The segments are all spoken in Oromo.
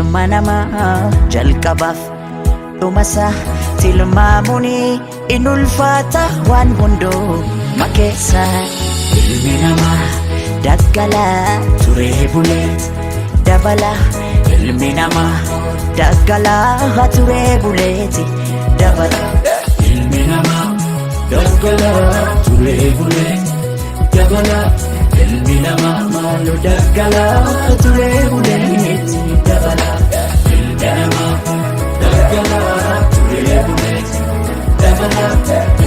Ilma namaa jalqabaaf dhumasaa tilmaamuun in ulfaata waan hunduma keessa. Ilmi namaa daggalaa turee buleet dabala. Ilmi namaa daggalaa turee buleeti dabala. Ilmi namaa daggalaa turee bulee dabala. Ilmi namaa maaloo daggalaa turee buleeti dabala. Ilmi namaa daggalaa turee bulee dabala.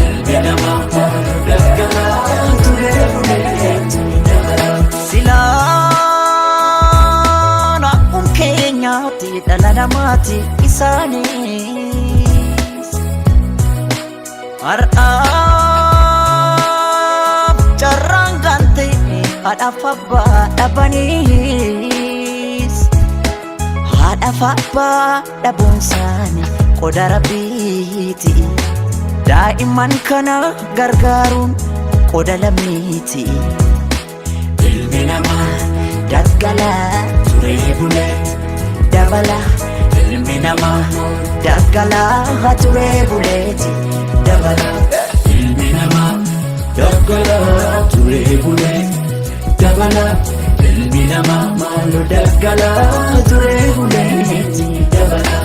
Ilmi namaa maaloo daggalaa turee buleeti dabala. Silaan akkuma keenyaatti dhala namaati isaanis. Har'aaf carraan gante haadhaaf abbaa dhabaniis. Haadhaaf abbaa dhabuun isaanii qoda Rabbiiti. Daa'imman kana gargaaruun qoda lammiiti. Ilmi namaa daggalaa turee bulee dabala. Ilmi namaa daggalaa turee buleeti dabala. Ilmi namaa daggalaa turee bulee dabala. Ilmi namaa maaloo daggalaa turee buleeti dabala.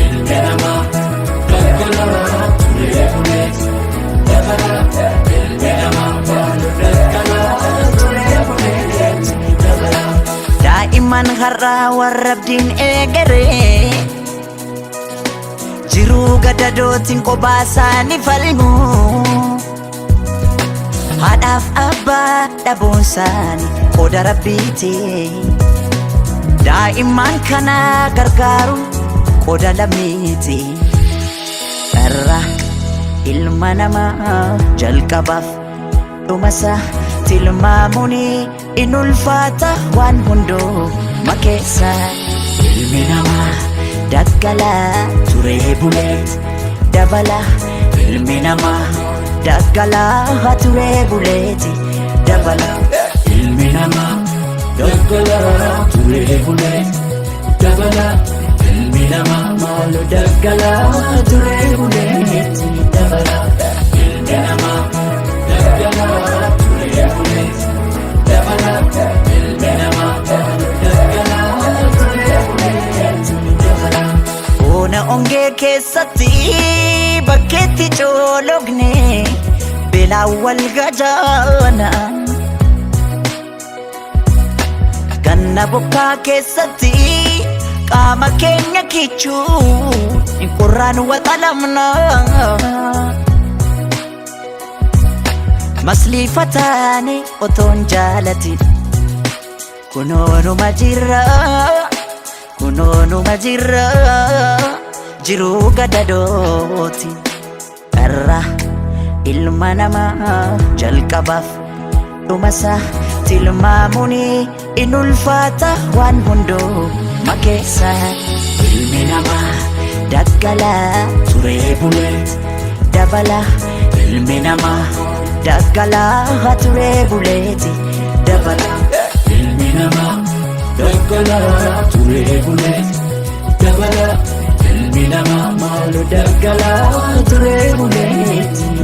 Ilmi namaa daggalaa turee bulee dabala. Ilmi namaa maaloo daggalaa turee buleeti dabala. Daa'imman har'aa warra abdiin eegaree jiruu gadadootiin kophaa isaanii falmu. Haadhaaf abbaa dhabuun isaanii qoda Rabbiiti. Daa'imman kana gargaaruun qoda lammiiti. Dharra ilma namaa jalqabaaf dhumasaa tilmaamuun in ulfaata waan hunduma keessa. Ilmi namaa daggalaa turee buleet dabala. Ilmi namaa daggalaa turee buleeti dabala. Ilmi namaa daggalaa turee bulee dabala. Ilmi namaa maaloo daggalaa turee buleeti dabala. Ilmi namaa daggalaa turee bulee dabala. Ilmi namaa maaloo daggalaa turee buleeti dabala. Ona ongee keessatti bakkeetti coologne beelaan wal gajaana. Ganna bokkaa keessatti qaama keenya kichuu qorraan waxalamna. Masliifataani otoon jaalatin kunoonuma jirra, kunoonuma jirra jiruu gadadooti. Dharra ilma namaa jalqabaaf dhumasaa tilmaamuun in ulfaata waan hunduma keessa. Ilmi namaa daggalaa turee buleet dabala. Ilmi namaa daggalaa turee buleeti dabala. Ilmi namaa daggalaa turee bulee dabala. Ilmi namaa maaloo daggalaa turee buleeti